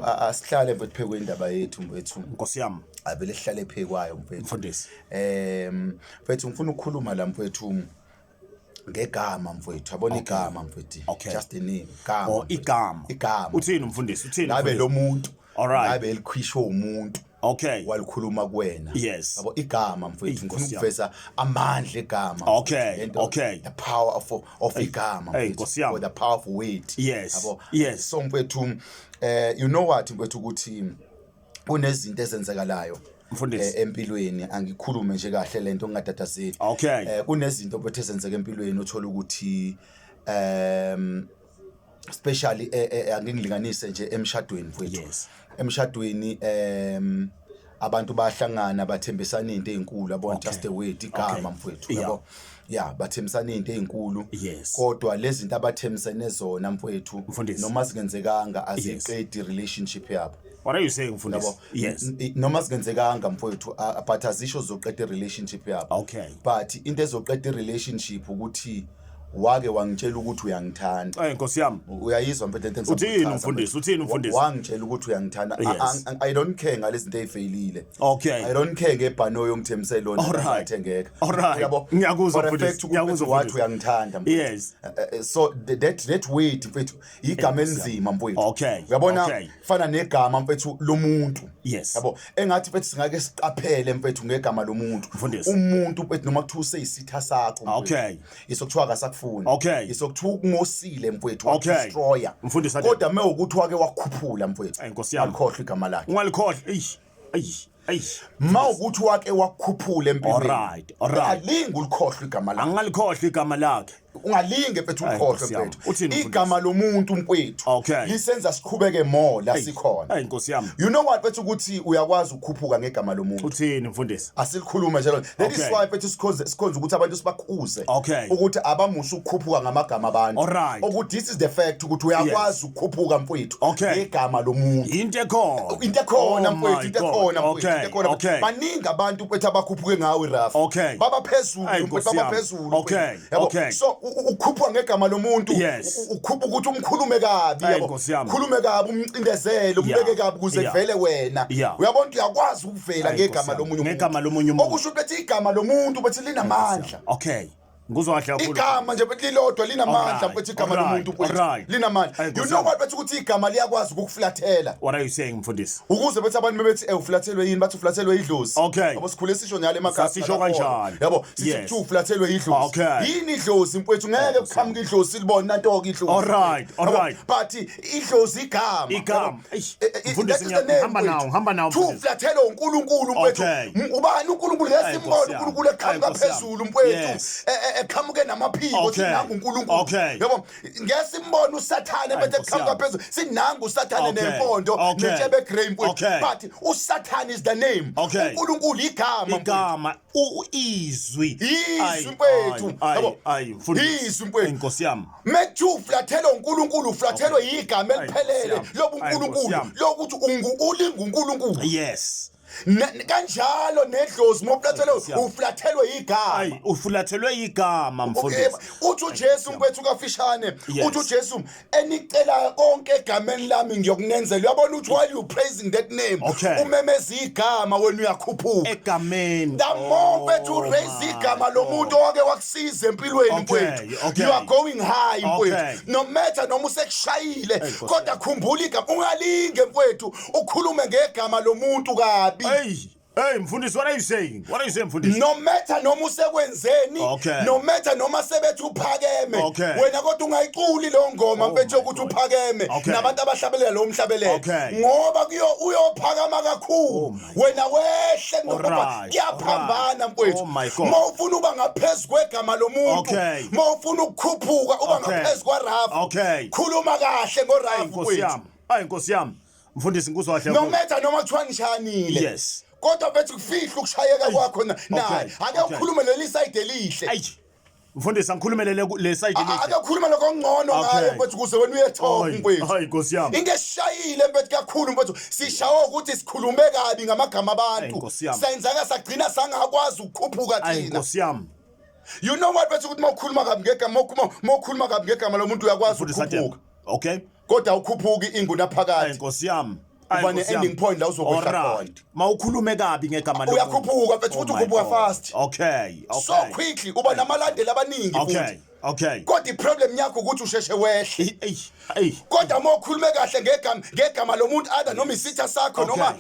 Asihlale mfethu phekwe indaba yethu mfethu. Nkosi yami. Avele sihlale phekwayo mfethu. Mfundisi. Mfethu ngifuna ukukhuluma la mfethu ngegama mfethu. Yabona igama mfethu. Okay. Just the name. Igama. Oh, mfethu. Igama. Igama. Uthini umfundisi? Uthini? Ngabe Mfundisi? lo muntu. Alright. Ngabe elikhishwe umuntu. Walikhuluma kuwena. Yabo, igama mfethu, Eyi, ngifuna Nkosi yami. ukuveza amandla egama. Lento, the power of igama Hey, mfethu, Nkosi yami. or the power of word. Yabo. So mfethu, you know what mfethu, ukuthi kunezinto ezenzekalayo Mfundisi. Empilweni. Angikhulume nje kahle lento ngingatatazeli. Kunezinto mfethu ezenzeka empilweni, uthola ukuthi especially angingilinganise nje emshadweni mfethu. Emshadweni abantu bayahlangana, bathembisana into ezinkulu, yabona, just the word, igama mfethu, yabo, yeah, bathembisana into ezinkulu, kodwa lezi zinto abathembisene zona mfethu, Mfundisi. noma zingenzekanga, aziqedi relationship yabo. What are you saying, mfundisi? Yabo. Noma zingenzekanga mfowethu, but azisho zizoqeda i-relationship yabo. But into ezoqeda i-relationship ukuthi wake wangitshela ukuthi uyangithanda. Hey, Nkosi yami. Uyayizwa mfethu lento engizama Uthini, ukuyichaza, mfundisi? mfethu? Uthini, mfundisi? Wangitshela ukuthi uyangithanda. I don't care ngalezi zinto ey'feyilile. I don't care ngebhanoyi ongithembise lona ngathengeka. Uyabo? Ngiyakuzwa, For a mfundisi. fact ukuthi Ngiyakuzwa, wathi mfundisi. uyangithanda mfethu. So that word mfethu, igama elinzima mfethu. Uyabona, fana negama mfethu lomuntu. Yabo, engathi mfethu singake siqaphele mfethu ngegama lomuntu. Mfundisi. Umuntu mfethu, noma kuthiwa useyisitha sakho mfethu. Isokuthiwa akasakufuni. Isokuthiwa ukumosile mfethu, destroyer. Mfundisi, ade- Kodwa mewukuthi wake wakhuphula mfethu, Ay, Nkosi yami. alikhohlwa igama lakhe. Ungalikhohlwa. Eish. Eish. Eish. Mawukuthi wake wakhuphula empilweni, ungalingi ulikhohlwa igama lakhe. Angingalikhohlwa igama lakhe. Ungalinge mfethu Ay, ulikhohlwe Nkosi yami. mfethu. Uthini, mfundisi? Igama lomuntu mfethu lisenza siqhubeke more la sikhona. Ay, Nkosi yami. You know what mfethu, ukuthi uyakwazi ukukhuphuka ngegama lomuntu. Uthini, mfundisi? Asilikhulume nje lona. That is why mfethu sikhonze ukuthi abantu sibakhuze ukuthi abamusa ukukhuphuka ngamagama abantu. Ukuthi this is the fact ukuthi uyakwazi ukukhuphuka mfethu ngegama lomuntu. Into ekhona. Into ekhona Oh mfethu, my into God. ekhona mfethu, into ekhona. Baningi abantu mfethu abakhuphuke ngawe, Rafa. Baba phezulu Ay, mfethu, Nkosi baba yami. phezulu mfethu. Yabo? So ukhuphuka ngegama lomuntu, ukhuphuka ukuthi umkhulume kabi, Ay, yabo. Nkosi yami. Khulume kabi, umcindezele, umbeke kabi ukuze kuvele wena. Uyabona ukuthi uyakwazi ukuvela Ay, ngegama Nkosi yami. lomunye umuntu. Ngegama lomunye umuntu. Okusho ukuthi igama lomuntu bethi linamandla. Okay. Ngikuzwa kahle kakhulu. Igama nje bethi lilodwa linamandla mfethu, igama lomuntu mfethu linamandla. Ay, You Nkosi know yami. what bethi ukuthi igama liyakwazi ukukuflathela. What are you saying, mfundisi? Ukuze bethi abantu bebethi uflathelwe yini, bathi uflathelwe idlozi. Yabo, sikhule sisho njalo emakhaya. Sasisho kanjalo. Yabo, sithi kuthiwa uflathelwe idlozi. Yini idlozi mfethu? Ngeke kuqhamuke idlozi silibone nanto ke idlozi. Yabo, but idlozi igama. Igama. Yabo. Eish, mfundisi, That is the name, ngihamba nawo, mfethu. ngihamba nawo, Kuthiwa mfundisi. uflathelwe uNkulunkulu mfethu. Ubani uNkulunkulu? Ngeke Ay, simbone Nkosi yami. uNkulunkulu eqhamuka Ay, Nkosi yami. phezulu mfethu. Eqhamuke namaphiko, sinangu uNkulunkulu. Yabo, ngeke simbone uSathane Ay, mfethu Nkosi eqhamuka yami. phezulu. Sinangu uSathane nempondo nentshebe grey mfethu. But uSathane is the name. uNkulunkulu igama mfethu. Igama, izwi. Izwi Ay, mfethu. ay, Yabo. ay, mfundisi. Izwi mfethu. Ay, Nkosi yami. Methu uflathelwe uNkulunkulu, uflathelwe igama Ay, eliphelele Nkosi yami. lobuNkulunkulu, Ay, Nkosi yami. lokuthi ulinguNkulunkulu. Kanjalo nedlozi mawuflathelwe, Nkosi yami. uflathelwe igama. Ay, ufulathelwe igama mfundisi. Uthi uJesu mfethu kafishane, uthi uJesu enicela konke egameni lami ngiyokunenzela. Uyabona ukuthi while you praising that name, umemeza igama, wena uyakhuphuka. Egameni. The more mfethu Oh raise my igama lomuntu God. owake wakusiza empilweni mfethu, you are going high mfethu. No matter noma usekushayile, Nkosi kodwa khumbula igama. Ungalinge mfethu ukhulume ngegama lomuntu kabi. Hey, hey mfundisi, what are you saying? What are you saying, mfundisi? No matter noma usekwenzeni, no matter noma sebethi uphakeme, wena kodwa ungayiculi leyo ngoma Oh mfethu my yokuthi God. uphakeme nabantu abahlabelela lo mhlabelelo, ngoba kuyo uyophakama kakhulu, Oh my wena wehle ngoba kuyaphambana mfethu. Oh my God. Mawufuna uba ngaphezu kwegama lomuntu, mawufuna ukukhuphuka uba ngaphezu kwaRafa, khuluma kahle ngoRafa Ay, Nkosi mfethu. yami. Ay, Nkosi yami. Mfundisi, ngikuzwa kahle No kakhulu. matter noma kuthiwa nishanile, kodwa bethi kufihle ukushayeka kwakho naye. Ake ukhulume leli side elihle. Ay. Mfundisi, angikhulumele le side elihle. Ake ukhulume lokho okungcono ngaye mfethu, ukuze wena uye top Ay, mfethu. ay, Nkosi yami. Into esishayile mfethu kakhulu mfethu, sishawe ukuthi sikhulume kabi ngamagama abantu. Ay, Nkosi yami. Senzaka sagcina sangakwazi ukukhuphuka Ay, thina. Nkosi yami. You know what mfethu, ukuthi mawukhuluma kabi ngegama, mawukhuluma kabi ngegama lomuntu uyakwazi Mfundisi, Adem. ukukhuphuka. Kodwa awukhuphuki ingunaphakade. Ay Nkosi yami. Uba ne-ending point la uzokwehla khona. Mawukhulume kabi ngegama lomuntu. Uyakhuphuka mfethu futhi Oh my ukhuphuka God. fast. Okay. So quickly uba namalandeli abaningi futhi. Okay. Kodwa iproblem yakho ukuthi usheshe wehle. Ey, ey. Kodwa uma ukhulume kahle ngegama ngegama lomuntu other noma isitha sakho Okay. noma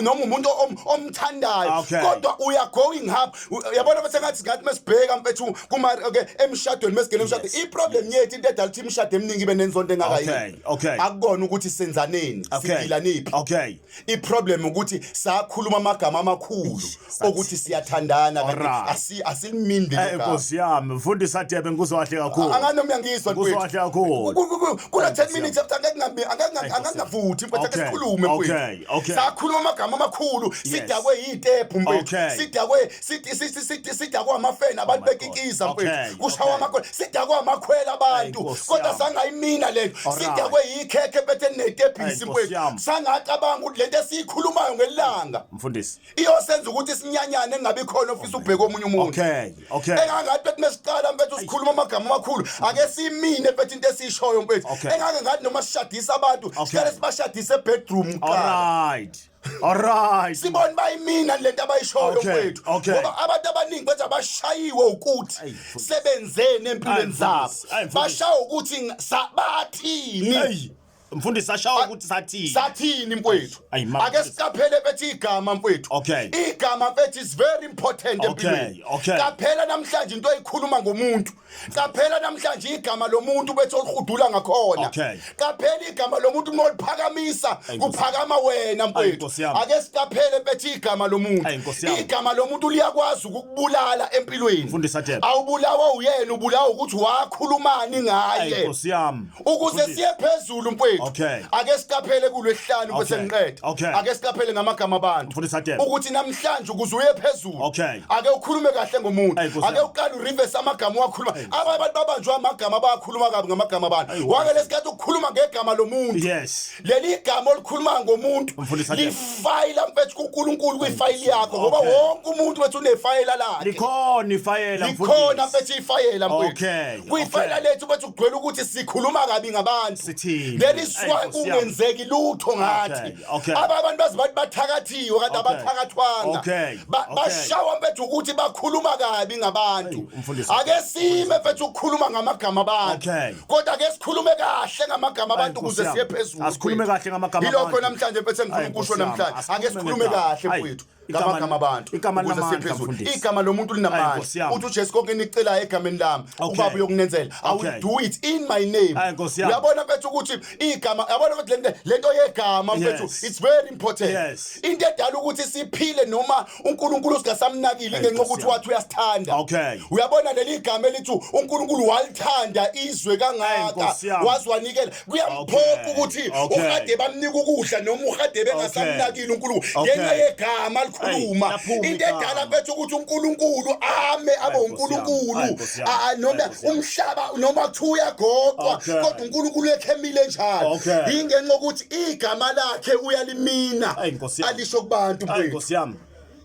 noma umuntu omthandayo Okay. kodwa uya going up uyabona bese ngathi ngathi mesibheka mfethu kuma okay emshadweni mesigena emshadweni Yes. iproblem yethu into edala ukuthi imishado eminingi ibe nenzondo engakayini Okay, okay. akukona ukuthi senzaneni Okay. siphila niphi Okay. iproblem ukuthi sakhuluma amagama amakhulu okuthi siyathandana kanti Alright. asilimindi Eh lelo gama. Nkosi yami, mfundisi Hadebe ngikuzwa kahle kakhulu. Angani noma uyangizwa Ngikuzwa kahle kakhulu. Kuna 10 minutes after angeke ngingabi angeke angangavuthi mfethu ake Okay, sikhulume mfethu. okay, okay. Sakhuluma amagama amakhulu sidakwe yitephu mfethu. Okay. Sidakwe sithi sithi sithi sidakwe amafeni abantu Oh my God. bekikiza Okay, mfethu. Kushawa okay. amakhwela sidakwe amakhwela abantu Ay, Nkosi kodwa yami. sangayimina lento. Alright. Sidakwe yikhekhe bethe Ay, netebhisi Nkosi mfethu. yami. Sangacabanga ukuthi lento esiyikhulumayo ngelanga Mfundisi. iyosenza ukuthi sinyanyane engabi khona ofisa ubheke omunye umuntu. Okay. Engangathi bethi mesiqala mfethu sikhuluma amagama amakhulu ake simine mfethu into esiyishoyo mfethu. Okay. Engake ngathi noma sishadisa abantu Okay. siqale sibashadise ebedroom kuqala. Alright. Alright. Sibone bayimina lento abayishoyo Okay, mfethu. okay. Ngoba abantu abaningi bethu abashayiwe ukuthi Ayi, mfundisi. sebenzeni empilweni Ayi, zabo. mfundisi. Ayi, mfundisi. Bashawa ukuthi sabathini. Hey. Mfundisi ashawa ukuthi sathini. Sathini mfowethu? Ayi, ma- Ake siqaphele bethi igama mfowethu. Okay. Igama mfethu is very important Okay, empilweni. okay. Qaphela namhlanje into oyikhuluma ngomuntu. Qaphela namhlanje igama lomuntu bethi olihudula ngakhona. Okay. Qaphela igama lomuntu uma uliphakamisa Ayi, Nkosi. kuphakama wena Ayi, mfowethu. Nkosi yami. Ake siqaphele bethi igama lomuntu. Ayi, Nkosi yami. Igama lomuntu liyakwazi ukukubulala empilweni. Mfundisi Hadebe. Awubulawa uyena ubulawa ukuthi wakhulumani Ayi ngaye. Nkosi yami. Ukuze Mfundisi. siye phezulu mfowethu Okay. ake siqaphele kulwesihlanu bese Okay. ngiqeda Okay. ake siqaphele ngamagama abantu Mfundisi Hadebe. ukuthi namhlanje ukuze uye phezulu Okay. ake ukhulume kahle ngomuntu Ayi, Nkosi ake yami. uqale ureverse amagama owakhuluma abanye abantu babanjwa amagama abakhuluma kabi ngamagama abantu Ayi, wake lesikhathi ukukhuluma ngegama lomuntu Yes. leli gama olikhuluma ngomuntu Mfundisi Hadebe. lifayila mfethu kuNkulunkulu kwifayili yakho ngoba Okay. wonke umuntu wethu unefayila lakhe Likhona ifayela likhona mfundisi. mfethu ifayela mfethu Okay, kwifayela okay. lethu bethu kugcwele ukuthi sikhuluma kabi ngabantu Sithini? That is Ayi, why Nkosi yami. kungenzeki lutho ngathi Okay, okay. aba abantu bazi bathi bathakathiwe kanti Okay. abathakathwanga Okay, okay. bashawa mfethu ukuthi bakhuluma kabi ngabantu Ayi, umfundisi. ake sime mfethu ukukhuluma ngamagama abantu Okay. kodwa ake sikhulume kahle ngamagama abantu Ayi, ukuze Nkosi yami. siye phezulu Asikhulume mfethu. kahle ngamagama Yilokho abantu. namhlanje mfethu engifuna Ayi, ukusho Nkosi yami. namhlanje ake Asikhulume sikhulume ngegama. kahle Ayi, mfethu igama- ngamagama abantu igama ukuze siye linamandla, phezulu mfundisi. igama lomuntu Ayi, linamandla Nkosi yami. uthi uJesu konke nicelayo egameni lami Okay. ubaba uyokunenzela I will Okay. do it in my name Ayi, Nkosi yami. uyabona mfethu ukuthi igama yabona ukuthi lento lento yegama mfethu Yes. it's very important Yes. into edala ukuthi siphile noma uNkulunkulu singasamnakile Ayi, ngenxa Nkosi yokuthi yami. wathi uyasithanda Okay. uyabona leli gama elithi uNkulunkulu walithanda izwe Ayi, kangaka Nkosi yami. wazi wanikela kuyamphoqa Okay. ukuthi Okay. ukade bamnika ukudla noma ukade bengasamnakile uNkulunkulu Okay. ngenxa yegama likhuluma Ayi, laphuma into igama. edala mfethu ukuthi uNkulunkulu ame abe Ayi, Nkosi yami. uNkulunkulu Ayi, Nkosi yami. Noma Ayi, Nkosi yami. umhlaba noma kuthiwa uyagoqwa Okay. kodwa uNkulunkulu ekhemile njalo Okay. ingenxa yokuthi igama lakhe uyalimina Ayi, Nkosi yami. alisho kubantu Ayi mfethu Nkosi yami.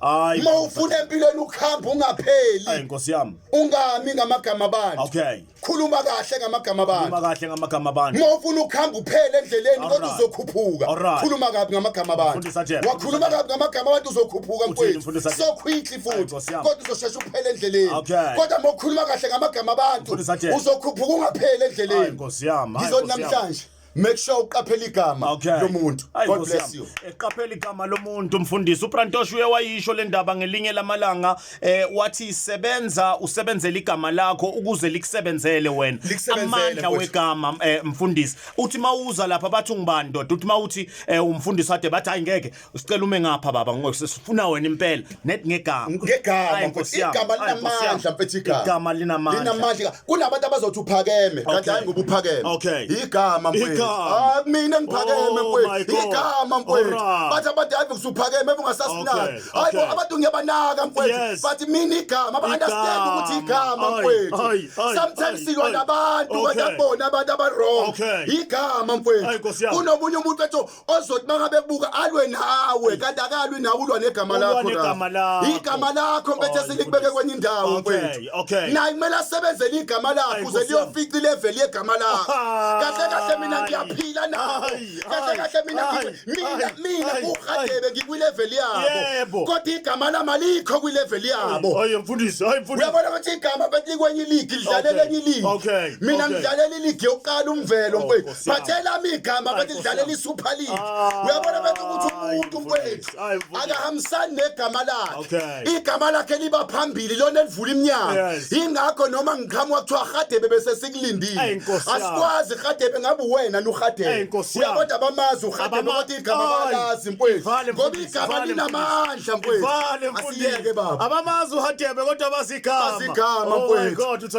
Hayi. uma ufuna empilweni ukuhamba Ayi ungapheli Nkosi yami. ungami ngamagama abantu Okay. khuluma kahle ngamagama Khuluma abantu kahle ngamagama abantu. uma ufuna ukuhamba uphele endleleni kodwa Alright. uzokhuphuka Alright. khuluma kabi ngamagama abantu Mfundisi Ajebe. wakhuluma kabi ngamagama abantu uzokhuphuka Uthini, mfowethu Mfundisi Ajebe? so quickly Ayi, futhi Nkosi yami. kodwa uzosheshe uphele endleleni Okay. kodwa uma ukhuluma kahle ngamagama abantu Mfundisi Ajebe. uzokhuphuka ungapheli Ayi endleleni Nkosi yami. Ayi, ngizothi Nkosi yami. namhlanje make sure uqaphela igama Okay. lomuntu Ayi, god Nkosi bless yami. you Eqaphela igama lomuntu mfundisi uPrantosh uye wayisho le ndaba ngelinye lamalanga wathi sebenza usebenzele igama lakho ukuze likusebenzele wena Likusebenzele, amandla mfowethu. wegama mfundisi uthi mawuza lapha bathi ungubani ndoda uthi mawuthi umfundisi ade bathi hayi ngeke sicela ume ngapha baba ngoba sifuna wena impela net ngegama ngegama Ayi, mfethu Nkosi yami. igama Ayi, Nkosi yami. linamandla mfethu igama Igama linamandla. linamandla kunabantu abazothi uphakeme kanti Okay. hayi ngoba uphakeme Okay. igama mfethu Igama. ah mina ngiphakeme Oh mfethu my God. igama mfethu Alright. bathi abantu hayi usuphakeme ungasasinaki Okay, hayi bo okay. abantu ngiyabanaka mfethu Yes. bathi mina igama aba understand ukuthi igama Ay, mfethu ay, ay, sometimes ay, silwa ay. nabantu Okay. kanti akubona abantu aba wrong Okay. igama Ay, mfethu Nkosi yami. kunomunye umuntu ethi ozothi mangabe kubuka alwe nawe kanti akalwi nawe ulwa negama Ulwa lakho negama Rafa. lakho. igama lakho mfethu Oh, esilikubeke kwenye indawo Okay, mfethu okay. naye kumele asebenzele igama lakho Ay, uze Nkosi yami. liyofica ilevel yegama lakho Ah. kahle kahle mina Ngiyaphila nabo. Hayi, Kahle hayi, kahle mina hayi, mina hayi, mina hayi, uHadebe ngikwi-level yabo. Yebo. Kodwa igama lami alikho kwi-level yabo. Hayi mfundisi, hayi mfundisi. Uyabona ukuthi igama bethi kwenye iligi lidlalela Okay, enye iligi. okay, Mina ngidlalela iligi yokuqala umvelo Oh, mfowethu. Nkosi yami. But elami igama Hayi, bethi Nkosi lidlalela yami. i-Super League. Ah, Uyabona bethi ukuthi hayi, umuntu mfundisi, mfowethu hayi, mfundisi. akahambisani negama lakhe. Okay. Igama lakhe liba phambili lona elivula iminyango. Yes. Ingakho noma ngiqhamuka kuthiwa Hadebe bese sikulindile. Ey, Nkosi yami. Asikwazi Hadebe ngabe uwena noHadebe. Ey, Nkosi yami. Uyabona abamazi uHadebe kodwa igama Hayi. balazi mfowethu. Ivale, Ngoba mfundisi, igama ivale, linamandla mfowethu. Ivale mfundisi. Asiyeke baba. Abamazi uHadebe kodwa bazi igama. Bazi igama, Oh my mfowethu. God.